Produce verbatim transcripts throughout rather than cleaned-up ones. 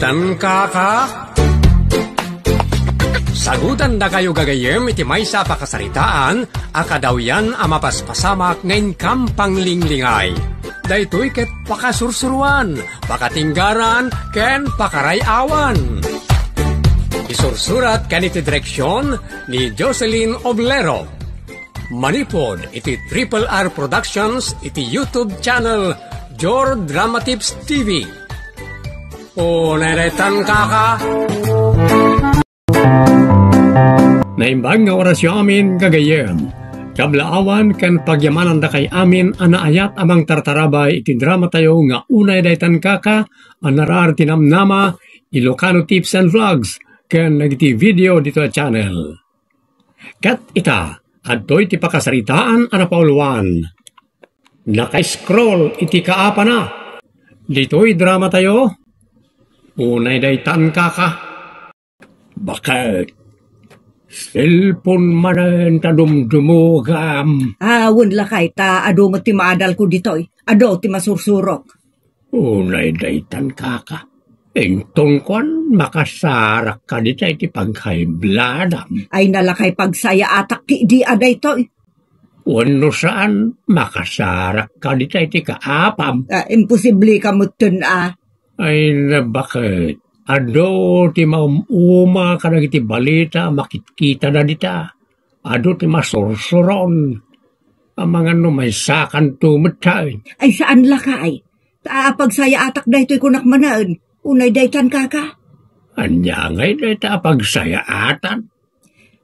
Tan kaka? Sagutandakayo gagayyem iti maysa a pakasaritaan a kadawyan a mapaspasamak nga inkam panglinglingay. Daytoy ket pakasursuruan, pakatinggaran, ken pakaray-awan. Isursurat ken iti direksion ni Jocelyn Oblero. Manipud iti Triple R Productions iti YouTube channel Jor Drama Tips T V. O, neretan kaka? Naimbag nga orasyo amin, gagayyem. Kablaawan ken pagyamanandakay amin a naayat a mangtartarabay iti dramatayo nga Unay Daytan Kaka a naraar ti namnama, Ilocano Tips and Vlogs, ken dagiti video dito a channel. Ket ita, adtoy ti pakasaritaan a napauluan. Naka-scroll iti kaapana. Ditoy dramatayo, Unay Daytan Kaka. Baket? Cellphone manen ta dumdumogam. Awan lakay, ta adu met ti maadalko ditoy. Adu ti masursurok. Unay daytan, kaka. Inton kuan, makasarak ka dita iti pagkaibladam. Ay, nalakay pagsayaatak ti idi a daytoy. Wenno saan, makasarak ka dita iti kaapam. Ah, imposible ka metten, ah. Ay, nabaket. Adu ti maum-uma kadagiti balita a makitkitada dita. Adu ti masursuron. Amangan no maysakanto met, ay. Ay, saan lakay. Ta apagsayaatak daytoy kunak manen. Unay daytan, kaka. Ania ngay dayta a pagsayaatan?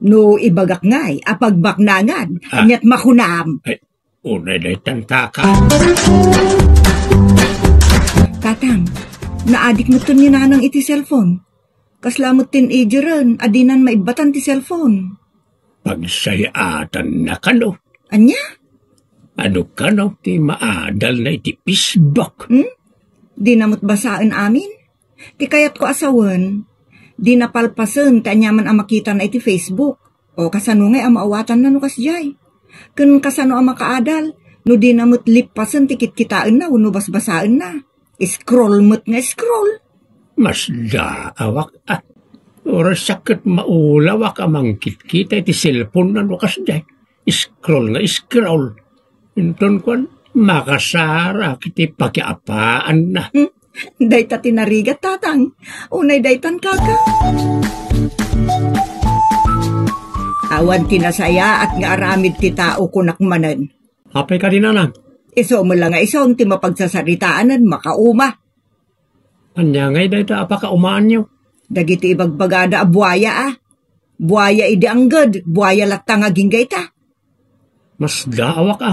No ibagak ngay a pagbaknangan, ah, aniat makunam? Ay, unay daytan, kaka. Tatang, naadik metten ni Nanang iti cellphone. Kasla met tin ijeren a dinan maibbatan ti cellphone. Pagsayaatan na kano. Ania? Adu kano ti maadal na iti Facebook? Hmm? Dina met basaen amin? Ti kayatko a sawen, dina palpasen ti aniaman a makitana iti Facebook. O kasano ngay a maawatanna no kasdiay? Ken kasano a makaadal no dina met lippasen ti kitkitaenna wenno basbasaenna? Scroll met nga scroll. Masdaawak, ah. Orasak ket maulawak a mangkitkita iti cellphone-na no kasdiay. Scroll nga scroll. Inton kuan, makasarak iti pakiapaanna. Hmm. Dayta ti narigat, tatang. Unay daytan, kaka. Awan ti nasayaat nga aramid ti tao kunak manen. Apay kadi, Nanang? Isu met la nga isun ti mapagsasaritaanen makauma. Ania ngay dayta a pakaumaanyo? Dagiti ibagbagada a buaya, a. Buaya idi angged, buaya latta nga agingga ita. Masdaawak, a.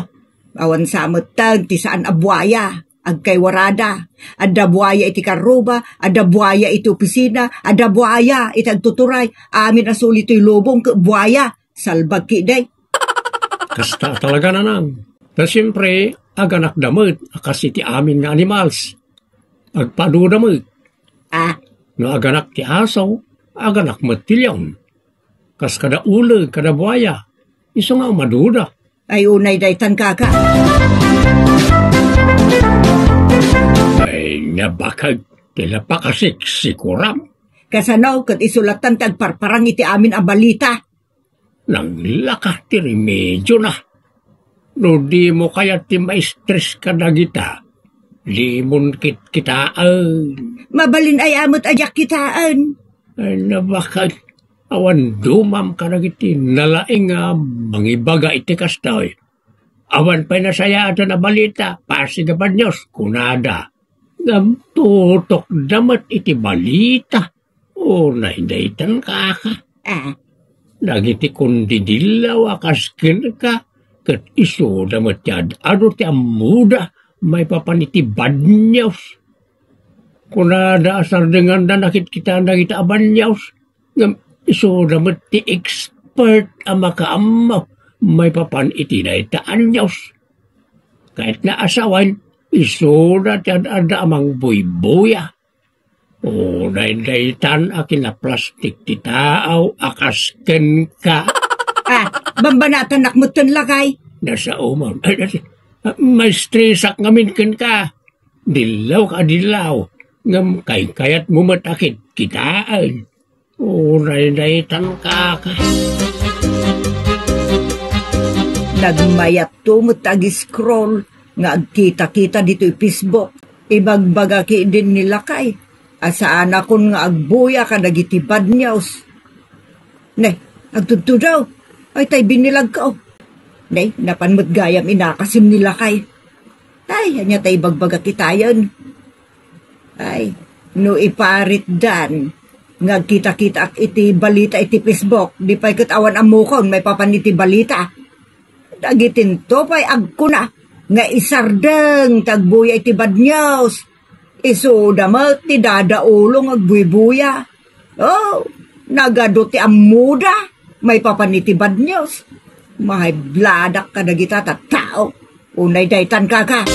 Awan sa metten ti saan a buaya. Agkaywarada. Adda buaya iti karruba, adda buaya iti opisina, adda buaya iti agtuturay. Amin a suli toy lubong ket buaya. Salbag ketdi. Kasta talaga, Nanang. Ta siempre, aganakda met a kas iti amin nga animals. Agpaduda met. Ah. No aganak ti aso, aganak met ti leon. Kas kada uleg, kada buaya, isu nga umaduda. Ay, unay daytan, kaka. Ay, nabaket, ti la pakasiksikuram. Kasano, ket isu lattan ti agparparang iti amin a balita. Naglaka ti remediona. No dimo kayat ti maistres kadagita, dimon kitkitaen. Mabalin ay met a diak kitaen. Ay, nabaket, awan dumam kadagiti nalaing a mangibaga iti kastoy. Awan pay nasayaatan a balita, pasig a banios, kunada. Ngem tutokda met iti balita. Unay daytan, kaka. Ah. Dagiti kundidillaw a kas kenka, ket isuda met ti ad-adu ti ammoda maipapan iti banios. Kunada a sardenganda nakitkitaan dagita a banios, ngem isuda met ti expert a makaammo maipapan iti dayta a banios. Kayatna a sawen, isuda ti ad-adda a mangbuybuya. Unay daytan a kinaplastik ti tao a kas kenka. Ah, bambanatanak metten, lakay. Nasaomon. Ay, ay, maestresak ngamin kenka. Dillaw ka, dillaw. Ngem kaykayatmo met a kitkitaen. Uray daytan, kaka. Nagmayatto met ag-scroll nga agkita-kita ditoy Facebook. Ibagbaga ketdin ni lakay a saanakon nga agbuya kadagiti bad news. Ne, agtudtudaw. Ay, tay binilagko. Ne, napan met gayam inakasem ni lakay. Ay, ania tay ibagbaga kitayen? Ay, no iparitdan nga agkita-kitaak iti balita iti Facebook, di pay ket awan ammokon maipapan iti balita. Dagitinto pay agkuna nga isardeng ti agbuya iti bad news. Isuda met ti dadaulong agbuybuya. Oh, nagadu ti ammoda maipapan iti bad news. Mahaybladak kadagita tattao. Unay daytan, kaka.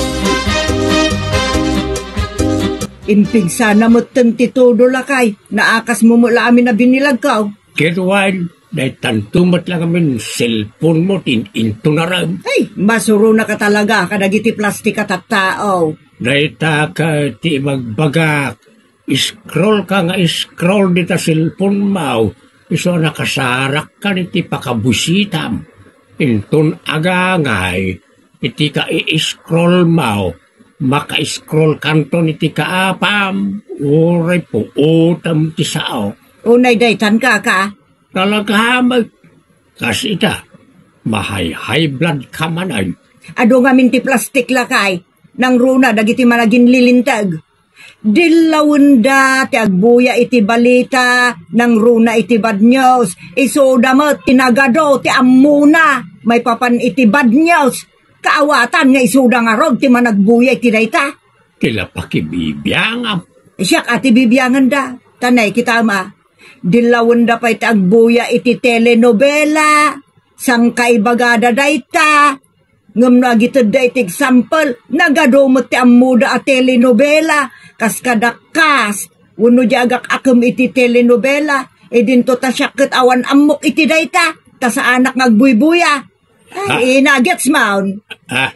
Impigsana metten ti todo, lakay. Naakasmo met la amin a binilagko. Ket wen, daytanto met la ngamin cellphone mo ti in-, intunarem. Ay, masuronaka talaga kadagiti plastik a tattao. Dayta ket ti ibagbagak. Scroll ka nga scroll dita cellphone mo, isu a nakasarakkan iti pakabusitam. Inton agangay iti ka-i-scroll mo, maka-scroll kanton iti kaapam, uray puotam ti sao. Unay daytan, kaka. Talaga met. Kas ita, mahay-high blood ka manen. Adu ngamin ti plastik, lakay. Nangruna dagiti managinlilinteg. Dillawenda ti agbuya iti balita, nangruna iti bad news. Isuda met ti nagadu ti ammona maipapan iti bad news. Kaawatan nga isuda ngarud ti managbuya iti dayta. Ti la pakibibiangam. Siak a ti bibianganda. Tanay kita ma. Dillawenda pay ti agbuya iti telenovela. Sangkaibagada dayta. Ngem no agitedda iti example, nagadu met ti ammoda a telenovela, kas kadakkas, wenno di agak-akem iti telenovela, idinto ta siak ket awan ammok iti dayta, ta saanak nga agbuybuya. Ay, ah, ina, gets mo? Ah.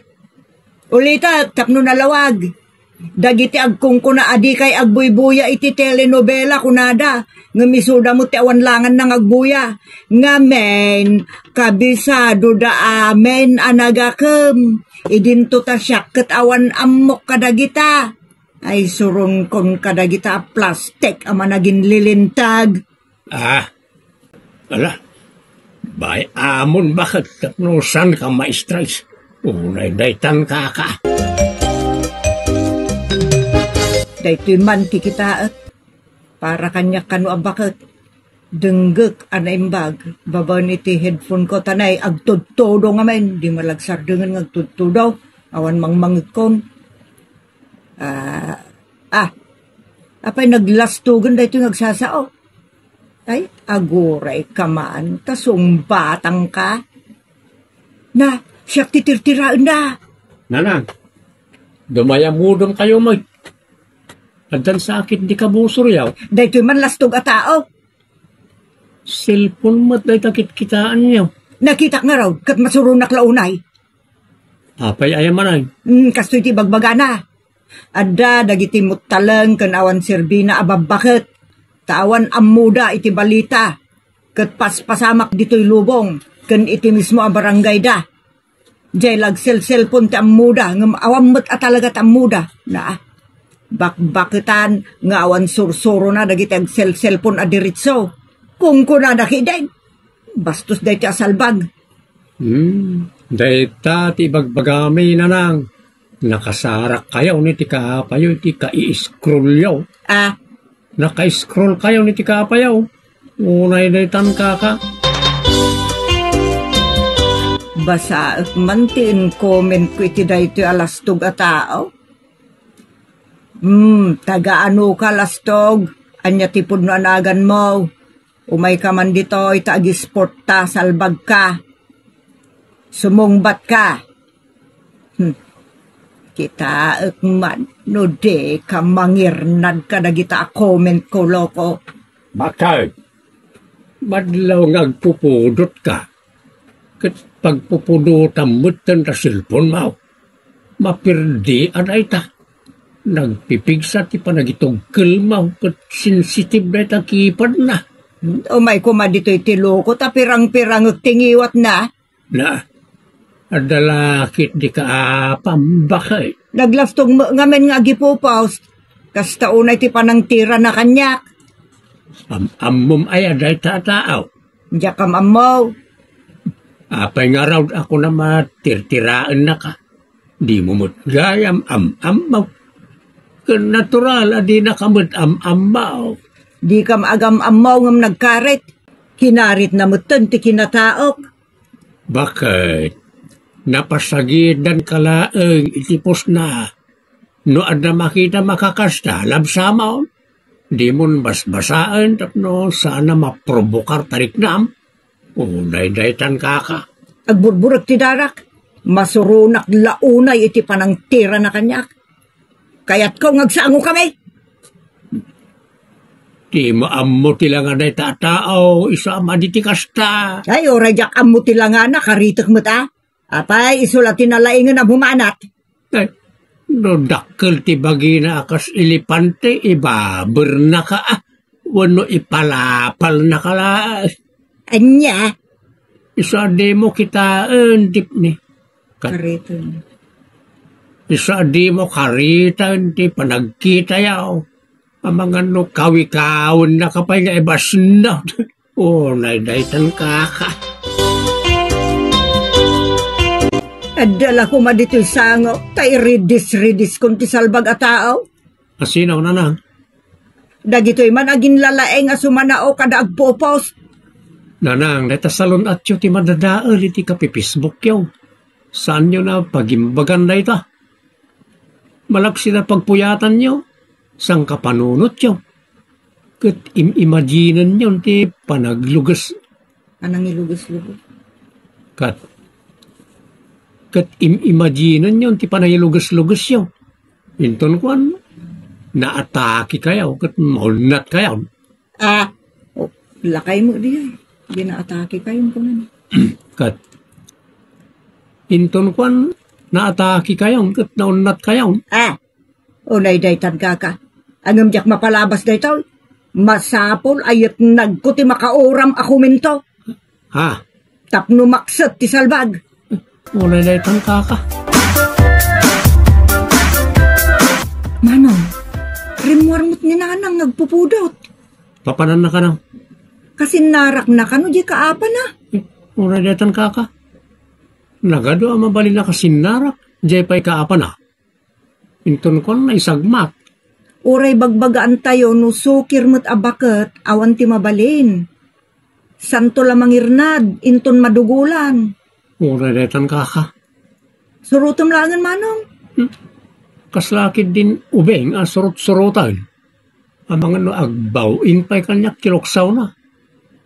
Ulitek, tapno nalawag. Dagiti agkunkuna a dikay agbuybuya iti telenovela, kunada, ngem isuda met ti awan langanna nga agbuya. Ngamin, kabisadoda amin a nagakem. Idinto ta siak ket awan ammok kadagita. Ay, suronkon kadagita a plastik a managinlilintag. Ah, ala, bay-amon baket tapno saan ka ma-stress. Unay daytan, kaka. Daytoy man ti kitaek. Para kaniak kano a baket. Denggek a naimbag. Babaen iti headphone ko, tanay agtudtudo ngamin. Di malagsardengen nga agtudtudo. Awan mangmangekkon. Ah, ah. Apay naglastogen daytoy nga agsasao? Ay, aguray ka man, ta sungbatang ka. Na, siak ti tirtiraenda. Nanang, dumayamudom kayo met. Addan sakit di kabusoryo. Daytoy man lastog a tao. Cellphone met dayta kitkitaanyo. Nakitak ngarud, ket masuronak la unay. Apay aya manen? Hmm, kastoy ti ibagbagana. Adda dagiti muttaleng ken awan serbina a babbaket, ta awan ammoda iti balita, ket paspasamak ditoy lubong ken iti mismo a barangayda. Diay la agselselpon ti ammoda, ngem awan met a talaga ti ammoda. Na, bakbaketan nga awan sursurona dagiti agselselpon a diretso. Kunkunada ketdin, bastos daytoy a salbag. Hmm, dayta ti ibagbagami, Nanang. Nakasarak kayo ni ti kaapayo iti kai-scrollyo. Ah. Naka-scroll kayo ni ti kaapayo. Unay daytan, kaka. Basaek man ti in-comment ko iti daytoy a lastog a tao. Hmm, taga-ano ka, lastog? Ania ti pudno a naganmo? Umayka man ditoy ta agisporta, salbagka. Sumungbatka. Hmm. Kitaek man no dika mangirnad kadagita a comment ko, loko. Bakit? Madlaw nga agpupudot ka. Ket pagpupudotam metten ta cellphone mo. Mapirdi a dayta. Nagpipigsa ti panagitugkelmo ket sensitive dayta kipadna. Umay koma ditoy ti loko ta pirang-pirangek ti ngiwatna. Na, adda la ketdi kaapam, baket. Naglastog met ngamin nga agipupos. Kasta unay ti panangtirana kaniak. Am-ammom aya dayta a tao? Diak am-ammo. Apay ngarud a kunam a tirtiraennaka? Dimo met gayam am-ammo. Ken natural a dinaka met am-ammo. Dikam agam-ammo ngem nagkarit. Kinaritna metten ti kinataok. Baket, napasagidanka laeng iti pusna. No adda makita makakasta, labsamon. Dimon basbasaen tapno saan a maprobokar ta riknam. Unay daytan, kaka. Agburburek ti darak. Masuronak la unay iti panangtirana kaniak. Kayatko nga agsangokami. Dimo ammo ti langa dayta a tao, isu a madi ti kasta. Ay, uray diak ammo ti langana, karitek met a. Apay, isu la ti nalaingen a bumanat. Ay, no dakkel ti bagina a kas elepante, ibabernaka a. Wenno ipalapalnaka la. Ania? Isu a dimo kitaen, Tipni. Ka- Kariten. Isu a dimo kariten ti panagkitayo. Amangan no kawikawennaka pay nga ibasnat. Unay daytan, kaka. Adda la koma ditoy sango, ta iridis-ridiskon ti salbag a tao. Asino, nanang? Dagitoy man a ginlalaeng a sumanao kada agpupos. Nanang, dayta salun-atyo ti madadael iti kapipisbukyo. Saanyo na pagimbagan dayta. Malaksid a pagpuyatanyo, sangkapanunotyo. Ket im-imaginenyon ti panagluges- Anang iluges-luges? Kat, ket im-imaginenyon ti panangiluges-lugesyo. Inton kuan, naatake kayo ket maunnat kayo. Ah, oh, lakay mo diay. Di naatake kayo, kunan. Kat, inton kuan, naatake kayo ket naunnat kayo. Ah, Unay daytan, kaka. Ngem diak mapalabas daytoy. Masapul a yetnagko ti makauram a komento. Ha? Tapno makset ti salbag. Unay daytan, kaka. Manong, rimmuar met ni Nanang nga agpupudot. Papanannaka na. Kasinnarakna kano diay kaapana? Eh, unay daytan, kaka. Nagadu a mabalin a kasinnarak, diay pay kaapana. Inton kuan, naisagmak. Uray bagbagaantayo no sukir met a baket, awan ti mabalin. Santo la mangirnad, inton madugolan. Uray daytan, kaka. Surotem laengen, Manong. Hmm. Kasla ketdin ubing a surot-surotan. Amangan no agbaw-in pay kaniak ti luksawna.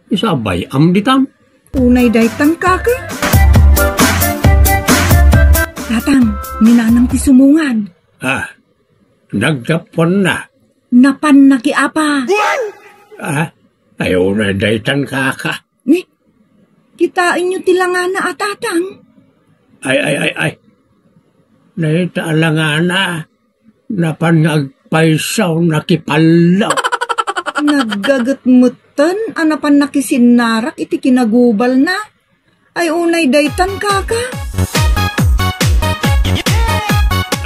Isu a bay-am ditan. Unay daytan, kaka. Tatang, ni Nanang ti sumungad. Ah, naggapuanna. Napanna ki apa. Ah, ay, unay daytan, kaka. Ni, kitaenyo ti langana a Tatang? Ay, ay, ay, ay. Dayta a langana. Napan nga agpayso, nakipallaw. Naggaget metten a napan nakisinnarak iti kinagubalna. Ay, unay daytan, kaka.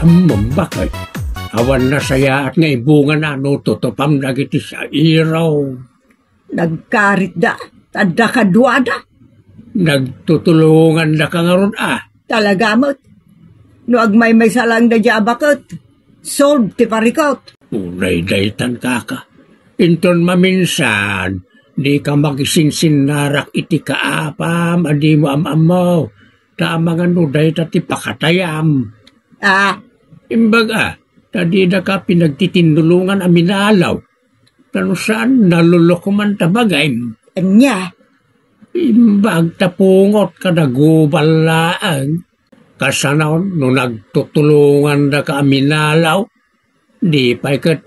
Ammom, baket. Awan nasayaat nga ibungana no tutupam dagiti sairaw. Nagkaritda, ta adda kaduada. Nagtutulongandaka ngarud a. Talaga met. No agmaymaysa laeng daydiay a baket, solve ti parikut. Unay daytan, kaka. Inton maminsan, dika makisinsinnarak iti kaapam a dimo am-ammo. Ta amangan no dayta ti pakatayam. Ah. Imbag a, ta didaka pinagtitinnulongan a minalaw. Ta no saan, nalulok man ta bagim. Ania? Imbag ta pungot kada gubal laeng. Kasano no nagtutulongandaka a minalaw? Di pay ket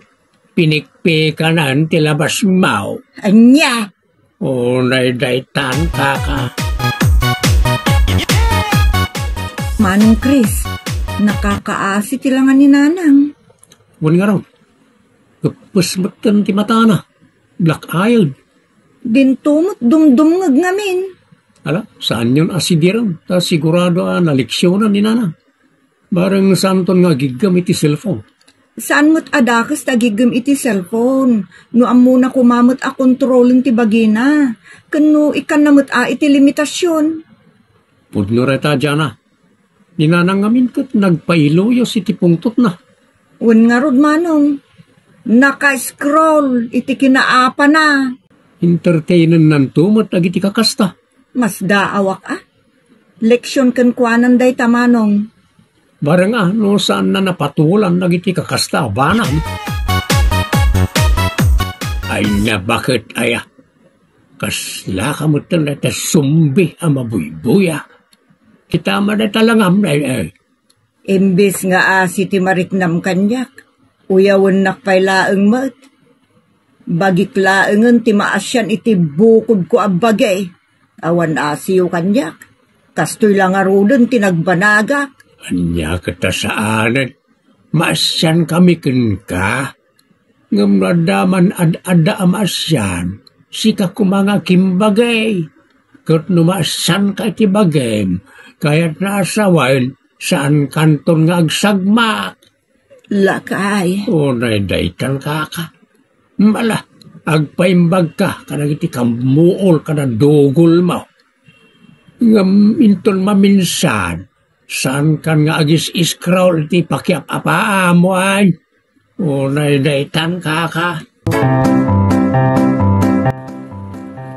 pinikpikanan ti labasmo. Ania? Unay daytan, kaka. Manong Chris, nakakaasi ti langa ni Nanang. Wen ngarud, eppes metten ti matana. Black-eyed. Dinto met dumdumngeg ngamin. Ala, saanyon a sidiren, ta sigurado a naleksionan ni Nana. Bareng saanton nga agiggem iti cellphone. Saan met a dakes ti agiggem iti cellphone. No ammona koma met a kontrolen ti bagina. Ken no ikkanna met a iti limitasion. Pudno dayta, Jana. Ni Nanang ngamin ket nagpailuyos iti pungtotna. Wen ngarud, Manong, naka-scroll iti kinaapana. Entertainennanto met dagiti kakasta. Masdaawak a. Leksion kenkuanan dayta, Manong. Bareng a no saanna napatulan dagiti kakasta a banag. Ay, nabaket aya. Kasla ka metten dayta zombie a mabuybuya. Kita man dayta langam, ay, ay. Imbes nga asi ti mariknam kaniak, uyawennak pay laeng met. Bagik laengen ti maasian iti bukodko a bagi. Awan asiyo kaniak. Kastoy la ngaruden ti nagbanagak. Ania ket a saanen? Maasian kami kenka. Ngem no adda man ad-adda a maasian, sika koma nga kimbagi. Ket no maasianka iti bagim, kayatna a sawen, saankanton nga agsagmak. Lakay. Unay daytan, kaka. Mala, agpaimbagka kadagiti kammuol kada dugolmo. Ngem inton maminsan, saankan nga agis-scroll iti pakiap-apaam, wen? Unay daytan, kaka.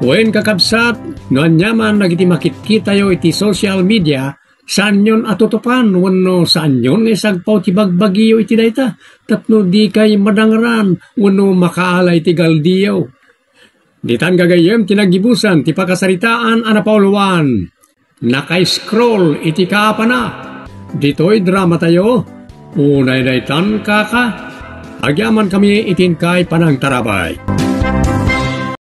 Wen, kakabsat, no aniaman dagiti makitkitayo iti social media, saanyon a tutupan wenno saanyon nga isagpaw ti bagbagiyo iti dayta tapno dikay madangran wenno makaala iti galdiyo. Ditan gagayyem ti naggibusan ti pakasaritaan a napauluan. Naka-scroll iti kaapana. Ditoy dramatayo, unay daytan, kaka. Agyamankami iti inkay panangtarabay.